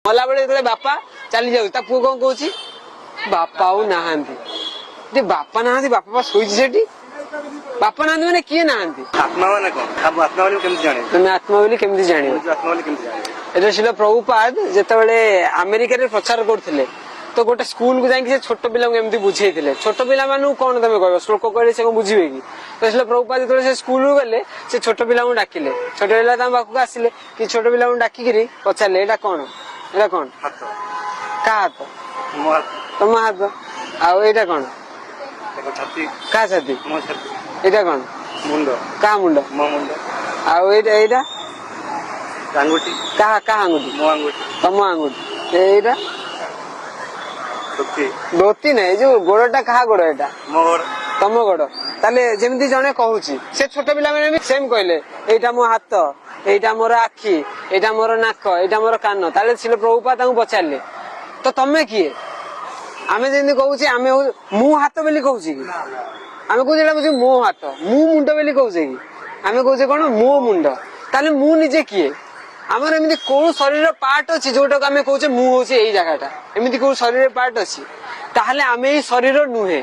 ମଲାବେଳେ ଯେତେବେଳେ ବାପା ଚାଲି ଯାଉଛି, ତା ପୁଅ କଣ କହୁଛି? ବାପା ଆଉ ନାହାନ୍ତି। ଯେ ବାପା ନାହାନ୍ତି, ବାପା ପା ଶୋଇଛି ସେଠି। ବାପା ନାହାନ୍ତି ମାନେ କିଏ ନାହାନ୍ତି? ଆତ୍ମା ମାନେ କଣ? ଆଉ ଆତ୍ମା ବୋଲି ମୁଁ କେମିତି ଜାଣିବି? ତମେ ଆତ୍ମା ବୋଲି କେମିତି ଜାଣିବ? ମୁଁ ଆତ୍ମା ବୋଲି କେମିତି ଜାଣିବି? ଏଟା ଶ୍ରୀଲ ପ୍ରଭୁପାଦ ଯେତେବେଳେ ଆମେରିକାରେ ପ୍ରଚାର କରୁଥିଲେ, ତ ଗୋଟେ ସ୍କୁଲକୁ ଯାଇକି ସେ ଛୋଟ ପିଲାଙ୍କୁ ଏମିତି ବୁଝେଇଥିଲେ। ଛୋଟ ପିଲାମାନଙ୍କୁ କଣ ତମେ କହିବ? ଶ୍ଲୋକ କହିଲେ ସେ କଣ ବୁଝିବେ କି? ତ ଶ୍ରୀଲ ପ୍ରଭୁପାଦ ଯେତେବେଳେ ସେ ସ୍କୁଲକୁ ଗଲେ, ସେ ଛୋଟ ପିଲାଙ୍କୁ ଡାକିଲେ। ଛୋଟ ପିଲା ତାଙ୍କ ପାଖକୁ ଆସିଲେ କି ଛୋଟ ପିଲାଙ୍କୁ ଡାକିକିରି ପଚାରିଲେ, ଏଇଟା କଣ? ଏଇଟା କଣ? ହାତ। କାହା ହାତ? ମୋ ହାତ। ତମ ହାତ। ଆଉ ଏଇଟା କଣ? ଏକ ଛାତି। କାହା ଛାତି? ମୋ ଛାତି। ଏଇଟା କଣ? ମୁଣ୍ଡ। କାହା ମୁଣ୍ଡ? ମୋ ମୁଣ୍ଡ। ଆଉ ଏଇଟା? ଏଇଟା? ଆଙ୍ଗୁଠି। କାହା ଆଙ୍ଗୁଠି? ମୋ ଆଙ୍ଗୁଠି। ତମ ଆଙ୍ଗୁଠି। ଏଇଟା? ଧୋତି। ଧୋତି ନାଇଁ, ଏଇ ଯୋଉ ଗୋଡଟା, କାହା ଗୋଡ ଏଇଟା? ମୋ ଗୋଡ। ତମ ଗୋଡ। ତାହେଲେ ଯେମିତି ଜଣେ କହୁଛି, ସେ ଛୋଟ ପିଲାମାନେ ବି ସେମ କହିଲେ, ଏଇଟା ମୋ ହାତ, ଏଇଟା ମୋର ଆଖି, ଏଇଟା ମୋର ନାକ, ଏଇଟା ମୋର କାନ। ତାହେଲେ ଶ୍ରୀଲ ପ୍ରଭୁପାଦ ତାଙ୍କୁ ପଚାରିଲେ, ତ ତମେ କିଏ? ଆମେ ଯେମିତି କହୁଛେ, ଆମେ ମୁଁ ହାତ ବୋଲି କହୁଛି କି? ଆମେ କହୁଛେ ଏଇଟା ହଉଛି ମୋ ହାତ। ମୁଁ ମୁଣ୍ଡ ବୋଲି କହୁଛେ କି? ଆମେ କହୁଛେ କଣ? ମୋ ମୁଣ୍ଡ। ତାହେଲେ ମୁଁ ନିଜେ କିଏ? ଆମର ଏମିତି କୋଉ ଶରୀରର ପାର୍ଟ ଅଛି ଯୋଉଟାକୁ ଆମେ କହୁଛେ ମୁଁ ହଉଛି ଏଇ ଜାଗାଟା? ଏମିତି କୋଉ ଶରୀରର ପାର୍ଟ ଅଛି? ତାହେଲେ ଆମେ ଏଇ ଶରୀର ନୁହେଁ।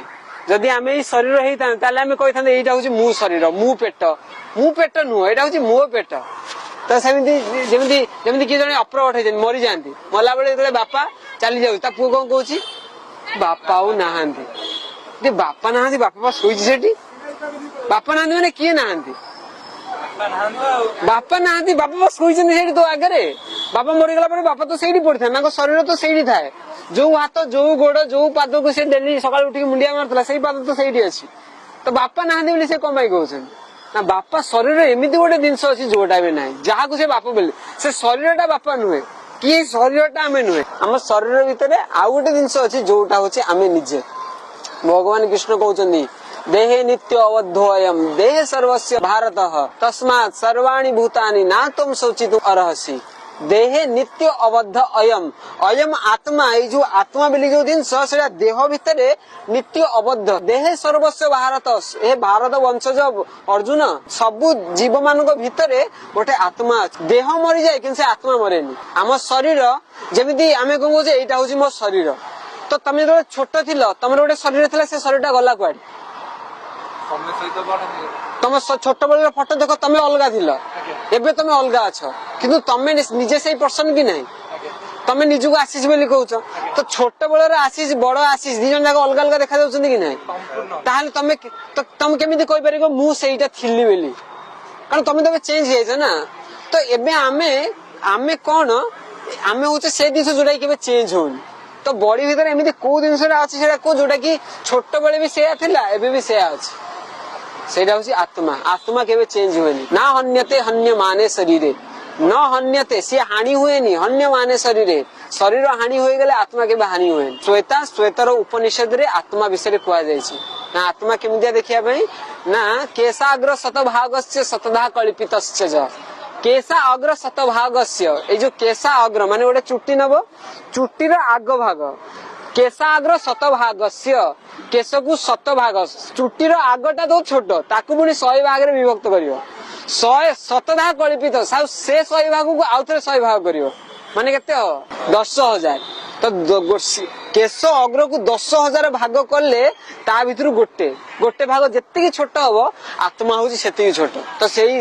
ଯଦି ଆମେ ଏଇ ଶରୀର ହେଇଥାନ୍ତେ, ତାହେଲେ ଆମେ କହିଥାନ୍ତେ ଏଇଟା ହଉଛି ମୁଁ ଶରୀର, ମୁଁ ପେଟ। ମୁଁ ପେଟ ନୁହଁ, ଏଇଟା ହଉଛି ମୋ ପେଟ। ତ ସେମିତି ଯେମିତି କିଏ ଜଣେ ଅପ୍ରକଟ ହେଇଯାନ୍ତି, ମରିଯାଆନ୍ତି, ମଲାବେଳେ ଯେତେବେଳେ ବାପା ଚାଲି ଯାଉଛି, ତା ପୁଅ କଣ କହୁଛି? ବାପା ଆଉ ନାହାନ୍ତି। ଯେ ବାପା ନାହାନ୍ତି, ବାପା ପା ଶୋଇଛି ସେଠି। ବାପା ନାହାନ୍ତି ମାନେ କିଏ ନାହାନ୍ତି? ବାପା ନାହାନ୍ତି, ବାପା ପା ଶୋଇଛନ୍ତି ସେଇଠି ତୋ ଆଗରେ। ବାପା ମରିଗଲା ପରେ ବାପା ତ ସେଇଠି ପଡିଥାଏ, ତାଙ୍କ ଶରୀର ତ ସେଇଠି ଥାଏ। ଯୋଉ ହାତ, ଯୋଉ ଗୋଡ, ଯୋଉ ପାଦକୁ ସେ ଡେଲି ସକାଳୁ ଉଠିକି ମୁଣ୍ଡିଆ ମାରୁଥିଲା, ସେଇ ପାଦ ତ ସେଇଠି ଅଛି। ତ ବାପା ନାହାନ୍ତି ବୋଲି ସେ କଣ ପାଇଁ କହୁଛନ୍ତି? ନା, ବାପା ଶରୀର ଏମିତି ଗୋଟେ ଜିନିଷ ଅଛି ଯୋଉଟା ବି ନାହିଁ, ଯାହାକୁ ସେ ବାପା ବୋଲି। ସେ ଶରୀରଟା ବାପା ନୁହେଁ କି ଶରୀରଟା ଆମେ ନୁହେଁ। ଆମ ଶରୀର ଭିତରେ ଆଉ ଗୋଟେ ଜିନିଷ ଅଛି, ଯୋଉଟା ହଉଛି ଆମେ ନିଜେ। ଭଗବାନ କୃଷ୍ଣ କହୁଛନ୍ତି, ଦେହେ ନିତ୍ୟ ଅବଦ୍ଧୋୟମ ଦେହେ ସର୍ବସ୍ୟ ଭାରତ ତସ୍ମାତ୍ ସର୍ବାଣି ଭୂତାନି ନା ତ୍ୱଂ ଶୋଚିତୁ ଅର୍ହସି। ଦେହେ ନିତ୍ୟ ଅବଦ୍ଧ ଅୟମ, ଅୟମ ଆତ୍ମା, ଏଇ ଯୋଉ ଆତ୍ମା ବୋଲି ଯୋଉ ଜିନିଷ, ସେଟା ଦେହ ଭିତରେ ନିତ୍ୟ ଅବଦ୍ଧ। ଦେହେ ସର୍ବସ୍ୟ ଭାରତ, ହେ ଭାରତ ବଂଶଜ ଅର୍ଜୁନ, ସବୁ ଜୀବ ମାନଙ୍କ ଭିତରେ ଗୋଟେ ଆତ୍ମା ଅଛି। ଦେହ ମରିଯାଏ କିନ୍ତୁ ସେ ଆତ୍ମା ମରେନି। ଆମ ଶରୀର ଯେମିତି ଆମେ କଣ କହୁଛେ, ଏଇଟା ହଉଛି ମୋ ଶରୀର। ତ ତମେ ଯେତେବେଳେ ଛୋଟ ଥିଲ, ତମର ଗୋଟେ ଶରୀର ଥିଲା, ସେ ଶରୀରଟା ଗଲା କୁଆଡେ? ତମ ଛୋଟ ବେଳର ଫଟୋ ଦେଖ, ତମେ ଅଲଗା ଥିଲ, ଏବେ ତମେ ଅଲଗା ଅଛ, କିନ୍ତୁ ତମେ ନିଜେ ସେଇ ପର୍ସନ କି ନାହିଁ? ତମେ ନିଜକୁ ଆଶିଷ ବୋଲି କହୁଛ। ତ ଛୋଟ ବେଳର ଆଶିଷ, ବଡ ଆଶିଷ, ଦି ଜଣ ଯାକ ଅଲଗା ଅଲଗା ଦେଖା ଯାଉଛନ୍ତି କି ନାହିଁ? ତାହେଲେ ତମେ କେମିତି କହିପାରିବ ମୁଁ ସେଇଟା ଥିଲି ବୋଲି? କାରଣ ତମେ ତ ଏବେ ଚେଞ୍ଜ ହେଇଯାଇଛ ନା। ତ ଏବେ ଆମେ କଣ? ଆମେ ହଉଛେ ସେ ଜିନିଷ ଯୋଉଟା କି କେବେ ଚେଞ୍ଜ ହଉନି। ତ ବଡି ଭିତରେ ଏମିତି କୋଉ ଜିନିଷଟା ଅଛି, ସେଇଟା କୋଉ, ଯୋଉଟା କି ଛୋଟ ବେଳେ ବି ସେଇଆ ଥିଲା, ଏବେ ବି ସେଇଆ ଅଛି? ସେଇଟା ହଉଛି ଆତ୍ମା। ଆତ୍ମା କେବେ ଚେଞ୍ଜ ହୁଏନି। ନା ହନ୍ୟତେ ହନ୍ୟମାନେ ଶରୀରେ, ନ ହନ୍ୟତେ, ସିଏ ହାଣି ହୁଏନି। ହନ୍ୟମାନେ ଶରୀରେ, ଶରୀର ହାଣି ହୋଇଗଲେ ଆତ୍ମା କେବେ ହାନି ହୁଏନି। ଶ୍ଵେତା ଶ୍ଵେତର ଉପନିଷଦରେ ଆତ୍ମା ବିଷୟରେ କୁହାଯାଇଛି ନା, ଆତ୍ମା କେମିତିଆ ଦେଖିବା ପାଇଁ ନା, କେଶାଗ୍ର ଶତଭାଗସ୍ୟ ଶତଧା କଳ୍ପିତସ୍ୟ ଯ। କେଶା ଅଗ୍ର ଶତଭାଗସ୍ୟ, ଏଇ ଯୋଉ କେଶା ଅଗ୍ର ମାନେ ଗୋଟେ ଚୁଟି ନବ, ଚୁଟିର ଆଗ ଭାଗ। କେଶାଗ୍ର ଶତଭାଗସ୍ୟ, କେଶକୁ ଶତଭାଗ, ଚୁଟିର ଆଗଟା ତ ଛୋଟ, ତାକୁ ପୁଣି 100 ଭାଗରେ ବିଭକ୍ତ କରିବ। 100 ଶତଧା କଳ୍ପିତ, ଆଉ ସେ 100 ଭାଗକୁ ଆଉ ଥରେ 100 ଭାଗ କରିବ, ମାନେ କେତେ ହବ? 10,000। ତ କେଶ ଅଗ୍ରକୁ 10,000 ଭାଗ କଲେ ତା ଭିତରୁ ଗୋଟେ ଗୋଟେ ଭାଗ ଯେତିକି ଛୋଟ ହବ, ଆତ୍ମା ହଉଛି ସେତିକି ଛୋଟ। ତ ସେଇ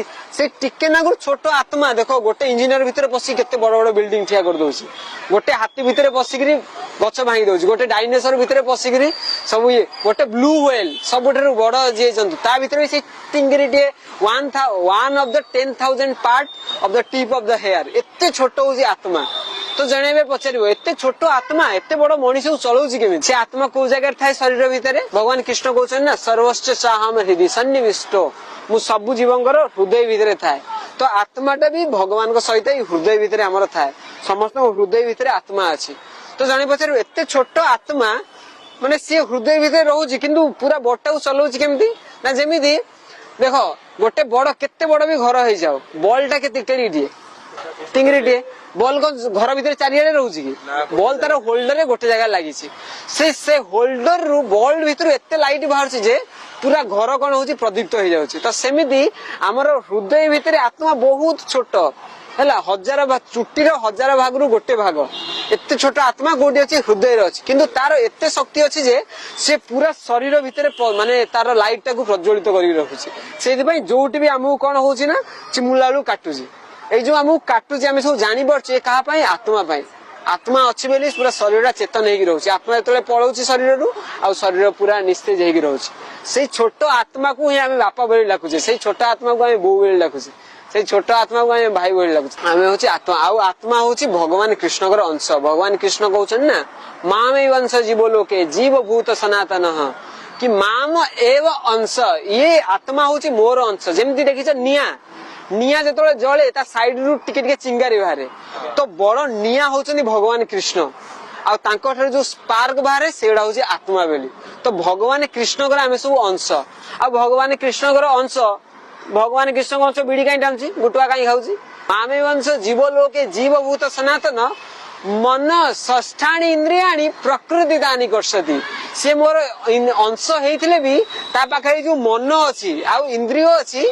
ଟିକେ ନାଗୁରୁ ଛୋଟ ଆତ୍ମା ଦେଖ, ଗୋଟେ ଇଞ୍ଜିନିୟର ଭିତରେ ପଶିକି କେତେ ବଡ ବଡ ବିଲ୍ଡିଂ ଠିଆ କରିଦଉଛି, ଗୋଟେ ହାତୀ ଭିତରେ ପଶିକିରି ଗଛ ଭାଙ୍ଗି ଦଉଛି, ଗୋଟେ ଡାଇନୋସର ଭିତରେ ପଶିକିରି ସବୁ ଇଏ, ଗୋଟେ ବ୍ଲୁ ହ୍ୱେଲ ସବୁଠାରୁ ବଡ ଯିଏ ଜନ୍ତୁ, ତା ଭିତରେ ବି ସେଇ ଟିଙ୍ଗିରିଟିଏ, one of the 10,000 part of the tip of the hair, ଏତେ ଛୋଟ ହଉଛି ଆତ୍ମା। ତ ଜଣେ ଏବେ ପଚାରିବ, ଏତେ ଛୋଟ ଆତ୍ମା ଏତେ ବଡ ମଣିଷକୁ ଚଳଉଛି କେମିତି? ସେ ଆତ୍ମା କୋଉ ଜାଗାରେ ଥାଏ ଶରୀର ଭିତରେ? ଭଗବାନ କୃଷ୍ଣ କହୁଛନ୍ତି ନା, ସର୍ବସ୍ୟ ଚାହମ ହୃଦି ସନ୍ନିବିଷ୍ଟ, ମୁଁ ସବୁ ଜୀବଙ୍କର ହୃଦୟ ଭିତରେ ଥାଏ। ତ ଆତ୍ମାଟା ବି ଭଗବାନଙ୍କ ସହିତ ଏଇ ହୃଦୟ ଭିତରେ ଆମର ଥାଏ। ସମସ୍ତଙ୍କ ହୃଦୟ ଭିତରେ ଆତ୍ମା ଅଛି। ତ ଜଣେ ପଚାରିବ, ଏତେ ଛୋଟ ଆତ୍ମା ମାନେ ସିଏ ହୃଦୟ ଭିତରେ ରହୁଛି, କିନ୍ତୁ ପୁରା ବଡଟାକୁ ଚଲଉଛି କେମିତି? ନା, ଯେମିତି ଦେଖ, ଗୋଟେ ବଡ କେତେ ବଡ ବି ଘର ହେଇଯାଉ, ବଲ୍ ଟା କେତେ କେଡ଼ିଟିଏ? ଟିଙ୍ଗିରିଟିଏ। ବଲ୍ କଣ ଘର ଭିତରେ ଚାରିଆଡେ ରହୁଛି କି? ବଲ୍ ତାର ହୋଲ୍ଡରରେ ଗୋଟେ ଜାଗାରେ ଲାଗିଛି। ସେ ହୋଲ୍ଡର ରୁ, ବଲ୍ ଭିତରୁ ଏତେ ଲାଇଟ୍ ବାହାରୁଛି ଯେ ପୁରା ଘର କଣ ହଉଛି? ପ୍ରଦୀପ୍ତ ହେଇଯାଉଛି। ତ ସେମିତି ଆମର ହୃଦୟ ଭିତରେ ଆତ୍ମା ବହୁତ ଛୋଟ। ହେଲା, ହଜାର ଚୁଟିର ହଜାର ଭାଗରୁ ଗୋଟେ ଭାଗ ଏତେ ଛୋଟ ଆତ୍ମା କୋଉଠି ଅଛି? ହୃଦୟରେ ଅଛି। କିନ୍ତୁ ତାର ଏତେ ଶକ୍ତି ଅଛି ଯେ ସେ ପୁରା ଶରୀର ଭିତରେ ମାନେ ତାର ଲାଇଟ୍ ଟାକୁ ପ୍ରଜ୍ୱଳିତ କରିକି ରଖୁଛି। ସେଇଥିପାଇଁ ଯୋଉଠି ବି ଆମକୁ କଣ ହଉଛି ନା ଚିମୁଲା ବେଳକୁ କାଟୁଛି। ଏଇ ଯୋଉ ଆମକୁ କାଟୁଛି, ଆମେ ସବୁ ଜାଣିପାରୁଛେ କାହା ପାଇଁ? ଆତ୍ମା ପାଇଁ। ଆତ୍ମା ଅଛି ବୋଲି ପୁରା ଶରୀରଟା ଚେତନ ହେଇକି ରହୁଛି। ଆତ୍ମା ଯେତେବେଳେ ପଳଉଛି ଶରୀରରୁ, ଆଉ ଶରୀର ପୁରା ନିସ୍ତେଜ ହେଇକି ରହୁଛି। ସେଇ ଛୋଟ ଆତ୍ମାକୁ ହିଁ ଆମେ ବାପା ବୋଲି ଡାକୁଛେ, ସେଇ ଛୋଟ ଆତ୍ମାକୁ ଆମେ ବୋଉ ବୋଲି ଡାକୁଛେ, ସେଇ ଛୋଟ ଆତ୍ମାକୁ ଆମେ ଭାଇ ବୋଲି ଡାକୁଛେ। ଆମେ ହଉଛି ଆତ୍ମା, ଆଉ ଆତ୍ମା ହଉଛି ଭଗବାନ କୃଷ୍ଣଙ୍କର ଅଂଶ। ଭଗବାନ କୃଷ୍ଣ କହୁଛନ୍ତି ନା, ମାମେବାଂଶୋ ଜୀବ ଲୋକେ ଜୀବ ଭୂତ ସନାତନ, କି ମାମ ଏବ ଅଂଶ। ଇଏ ଆତ୍ମା ହଉଛି ମୋର ଅଂଶ। ଯେମିତି ଦେଖିଛ ନିଆଁ, ନିଆଁ ଯେତେବେଳେ ଜଳେ ତା ସାଇଡ ରୁ ଟିକେ ଟିକେ ଚିଙ୍ଗାରି ବାହାରେ। ତ ବଡ ନିଆଁ ହଉଛନ୍ତି ଭଗବାନ କୃଷ୍ଣ, ଆଉ ତାଙ୍କ ଠାରୁ ଯୋଉ ସ୍ପାର୍କ ବାହାରେ ସେଇଟା ହଉଛି ଆତ୍ମା ବୋଲି। ତ ଭଗବାନ କୃଷ୍ଣଙ୍କର ଆମେ ସବୁ ଅଂଶ। ଆଉ ଭଗବାନ କୃଷ୍ଣଙ୍କର ଅଂଶ, ଭଗବାନ କୃଷ୍ଣଙ୍କ ଅଂଶ ବିଡି କାହିଁ ଟାଣୁଛି, ଗୁଟୁଆ କାହିଁ ଖାଉଛି? ମାମେବାଂଶୋ ଜୀବ ଲୋକେ ଜୀବ ଭୂତ ସନାତନ ମନ ଷଷ୍ଠାଣି ଇନ୍ଦ୍ରିୟାଣି ପ୍ରକୃତି ତାନି କର୍ଷତି। ସେ ମୋର ଅଂଶ ହେଇଥିଲେ ବି ତା ପାଖରେ ଯୋଉ ମନ ଅଛି ଆଉ ଇନ୍ଦ୍ରିୟ ଅଛି,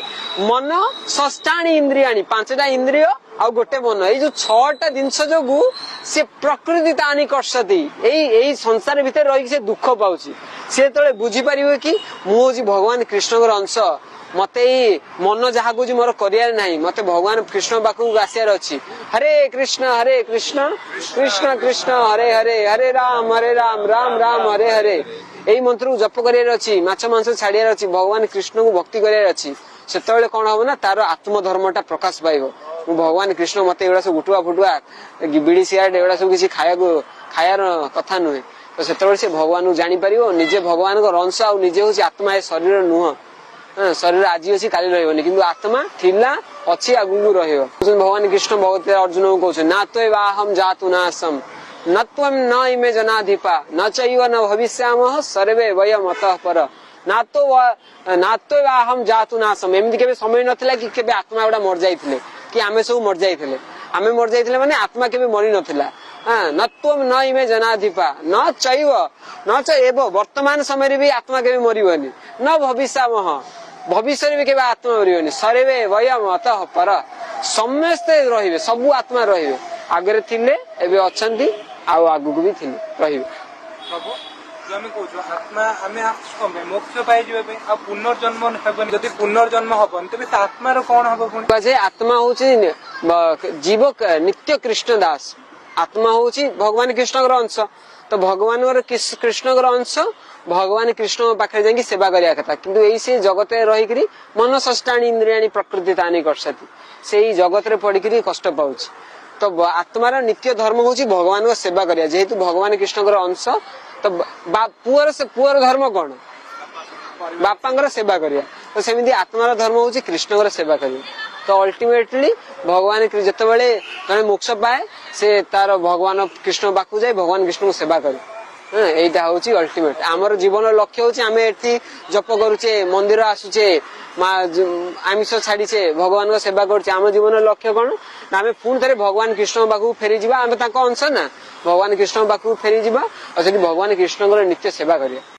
ମନ ଷଷ୍ଠାଣି ଇନ୍ଦ୍ରିୟାଣି, ପାଞ୍ଚଟା ଇନ୍ଦ୍ରିୟ ଆଉ ଗୋଟେ ମନ, ଏଇ ଯୋଉ ଛଅଟା ଜିନିଷ ଯୋଗୁ ସେ ପ୍ରକୃତି ତାନି କର୍ଷତି। ଏଇ ସଂସାର ଭିତରେ ରହିକି ସେ ଦୁଃଖ ପାଉଛି। ସେ ଯେତେବେଳେ ବୁଝିପାରିବ କି ମୁଁ ହଉଛି ଭଗବାନ କୃଷ୍ଣଙ୍କର ଅଂଶ, ମତେ ଏଇ ମନ ଯାହା କହୁଛି ମୋର କରିବାର ନାହିଁ, ମତେ ଭଗବାନ କୃଷ୍ଣ ପାଖକୁ ଆସିବାର ଅଛି। ହରେ କୃଷ୍ଣ ହରେ କୃଷ୍ଣ କୃଷ୍ଣ କୃଷ୍ଣ ହରେ ହରେ, ହରେ ରାମ ହରେ ରାମ ରାମ ରାମ ହରେ ହରେ, ଏଇ ମନ୍ତ୍ରକୁ ଜପ କରିବାର ଅଛି, ମାଛ ମାଂସ ଛାଡିବାର ଅଛି, ଭଗବାନ କୃଷ୍ଣଙ୍କୁ ଭକ୍ତି କରିବାର ଅଛି। ସେତେବେଳେ କଣ ହବ ନା ତାର ଆତ୍ମଧର୍ମଟା ପ୍ରକାଶ ପାଇବ। ମୁଁ ଭଗବାନ କୃଷ୍ଣ, ମତେ ଏଗୁଡା ସବୁ ଗୁଟୁଆ ଫୁଟୁଆ, ବିଡି ସିଗାରେଟ ଏଗୁଡା ସବୁ କିଛି ଖାଇବାର କଥା ନୁହେଁ। ତ ସେତେବେଳେ ସେ ଭଗବାନଙ୍କୁ ଜାଣିପାରିବ, ନିଜେ ଭଗବାନଙ୍କର ଅଂଶ, ଆଉ ନିଜେ ହଉଛି ଆତ୍ମା, ଏ ଶରୀର ନୁହଁ। ହଁ, ଶରୀର ଆଜି ଅଛି କାଲି ରହିବନି, କିନ୍ତୁ ଆତ୍ମା ଥିଲା, ଅଛି, ଆଗକୁ ରହିବ। କହୁଛନ୍ତି ଭଗବାନ କୃଷ୍ଣ ଭଗବତୀ ଅର୍ଜୁନଙ୍କୁ କହୁଛନ୍ତି, ନା ତ୍ୱମେବାହଂ ଜାତୁ ନାସମ୍ ନ ତ୍ୱಂ ନ ଇମେ ଜନାଧିପା ନ ଚୈବ ନ ଭବିଷ୍ୟାମଃ ସର୍ବେ ବୟମ ଅତଃ ପର। ନା ତ୍ୱମେବାହଂ ଜାତୁ ନାସମ୍। ଏମିତି କେବେ ସମୟ ନଥିଲା କି କେବେ ଆତ୍ମା ଗୁଡା ମରିଯାଇଥିଲେ କି ଆମେ ସବୁ ମରିଯାଇଥିଲେ। ଆମେ ମରିଯାଇଥିଲେ ମାନେ ଆତ୍ମା କେବେ ମରି ନଥିଲା। ହଁ, ନ ତ୍ୱಂ ନ ଇମେ ଜନାଧିପା ନ ଚୈବ ନ ଚ ଏବ, ବର୍ତ୍ତମାନ ସମୟରେ ବି ଆତ୍ମା କେବେ ମରିବନି। ନ ଭବିଷ୍ୟାମଃ, ଭବିଷ୍ୟରେ ବି କେବେ ଆତ୍ମା ମରିବନି। ସର୍ବେ ବୟମ ଅତଃ ପର, ସମସ୍ତେ ରହିବେ, ସବୁ ଆତ୍ମା ରହିବେ। ଆଗରେ ଥିଲେ, ଏବେ ଅଛନ୍ତି, ଆଉ ଆଗକୁ ବି ଥିଲେ ରହିବେ। ପ୍ରଭୁ, ଯୋଉ ଆମେ କହୁଛୁ ଆତ୍ମା, ଆମେ ଆସିଛୁ କଣ ପାଇଁ? ମୋକ୍ଷ ପାଇଯିବା ପାଇଁ। ଆଉ ପୁନର୍ଜନ୍ମ ହେବନି, ଯଦି ପୁନର୍ଜନ୍ମ ହବନି ତେବେ ସେ ଆତ୍ମାର କଣ ହବ ପୁଣି? କୁହାଯାଏ ଆତ୍ମା ହଉଛି ଜୀବ ନିତ୍ୟ କୃଷ୍ଣ ଦାସ। ଆତ୍ମା ହଉଛି ଭଗବାନ କୃଷ୍ଣଙ୍କର ଅଂଶ। ତ ଭଗବାନଙ୍କର କୃଷ୍ଣଙ୍କର ଅଂଶ ଭଗବାନ କୃଷ୍ଣଙ୍କ ପାଖରେ ଯାଇକି ସେବା କରିବା କଥା। କିନ୍ତୁ ଏଇ ସେ ଜଗତରେ ରହିକିରି ମନ ଷଷ୍ଠାଣି ଇନ୍ଦ୍ରିୟାଣି ପ୍ରକୃତି ତାନି କର୍ଷତି, ସେଇ ଜଗତରେ ପଡିକିରି କଷ୍ଟ ପାଉଛି। ତ ଆତ୍ମାର ନିତ୍ୟ ଧର୍ମ ହଉଛି ଭଗବାନଙ୍କ ସେବା କରିବା। ଯେହେତୁ ଭଗବାନ କୃଷ୍ଣଙ୍କର ଅଂଶ, ତ ପୁଅର ସେ ପୁଅର ଧର୍ମ କଣ? ବାପାଙ୍କର ସେବା କରିବା। ତ ସେମିତି ଆତ୍ମାର ଧର୍ମ ହଉଛି କୃଷ୍ଣଙ୍କର ସେବା କରିବା। ତ ଅଲ୍ଟିମେଟଲି ଭଗବାନ ଯେତେବେଳେ ଜଣେ ମୋକ୍ଷ ପାଏ, ସେ ତାର ଭଗବାନ କୃଷ୍ଣ ପାଖକୁ ଯାଇ ଭଗବାନ କୃଷ୍ଣଙ୍କୁ ସେବା କରେ। ହଁ, ଏଇଟା ହଉଛି ଅଲ୍ଟିମେଟ। ଆମର ଜୀବନର ଲକ୍ଷ୍ୟ ହଉଛି ଆମେ ଏଠି ଜପ କରୁଛେ, ମନ୍ଦିର ଆସୁଛେ, ମା ଆମିଷ ଛାଡିଛେ, ଭଗବାନଙ୍କ ସେବା କରୁଛେ। ଆମ ଜୀବନର ଲକ୍ଷ୍ୟ କଣ ନା ଆମେ ପୁଣି ଥରେ ଭଗବାନ କୃଷ୍ଣଙ୍କ ପାଖକୁ ଫେରିଯିବା। ଆମେ ତାଙ୍କ ଅଂଶ ନା, ଭଗବାନ କୃଷ୍ଣଙ୍କ ପାଖକୁ ଫେରିଯିବା ଆଉ ସେଠି ଭଗବାନ କୃଷ୍ଣଙ୍କର ନିତ୍ୟ ସେବା କରିବା।